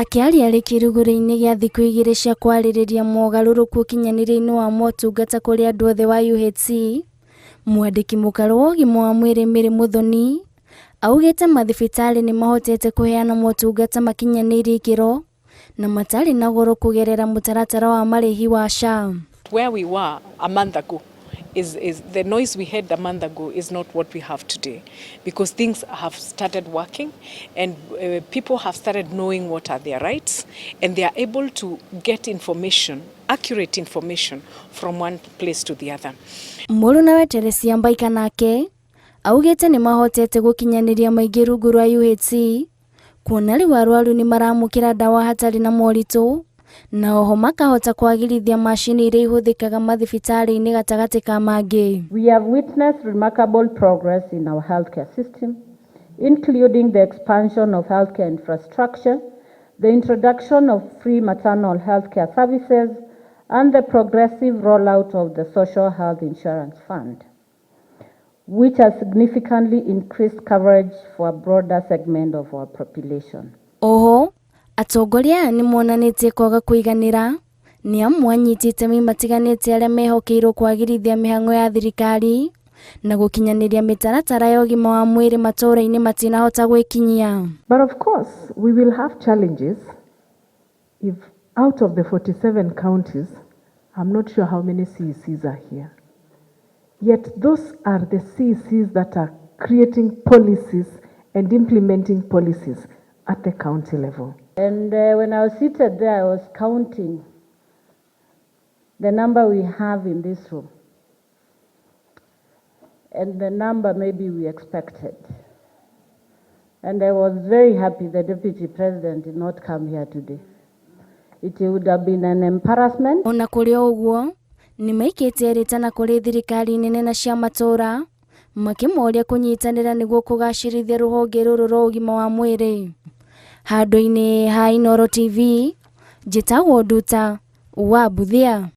Akĩaria arĩ kĩrugũrio-inĩ gĩa thikũ 2 cia kwarĩrĩria mogarũrũku ũkinyanĩria-inĩ wa motungata kũrĩ andũ othe wa UHC, mwandĩki mũkarũ wa ũgima wa mwĩrĩ Mary Muthoni augĩte mathibitarĩ nĩ mahotete kũheana motungata makinyanĩirie ikĩro na matarĩ na goro kũgerera mũtaratara wa marĩhi wa SHA. Where we were a month ago is the noise we had a month ago is not what we have today, because things have started working and people have started knowing what are their rights, and they are able to get information, accurate information, from one place to the other. Mũruna Teresia Mbaika nake augĩte nĩ mahotete gũkinyanĩria maingĩ rungu rwa UHC, kuona rĩu arwaru nĩ maramũkĩra ndawa hatarĩ na moritũ, na oho makahota kwagĩrithia macini iria ihũthĩkaga mathibitarĩ-inĩ gatagatĩ ka mangĩ. We have witnessed remarkable progress in our healthcare system, including the expansion of healthcare infrastructure, the introduction of free maternal healthcare services, and the progressive rollout of the Social Health Insurance Fund, which has significantly increased coverage for a broader segment of our population. Oho atongoria aya nĩ monanĩtie kwaga kũiganĩra nĩ amu anyiti itemi matiganĩte arĩa mehokeirwo kwagĩrithia mĩhang'o ya thirikari na gũkinyanĩria mĩtaratara ya ũgima wa mwĩrĩ matũũra-inĩ matinahota gwĩkinyia. But of course, we will have challenges if out of the 47 counties, I'm not sure how many CECs are here. Yet those are the CECs that are creating policies and implementing policies at the county level. And when I was seated there, I was counting the number we have in this room and the number maybe we expected. And I was very happy the Deputy President did not come here today. It would have been an embarrassment. Ona kũrĩ o ũguo nĩ maikĩtie rĩtana kũrĩ thirikari nene na cia matũũra, makĩmoria kũnyitanĩra nĩguo kũgacĩrithia rũhonge rũrũ rwa ũgima wa mwĩrĩ. Handũ-inĩ ha Inooro TV, njĩtagwo Nduta wa Mbuthia.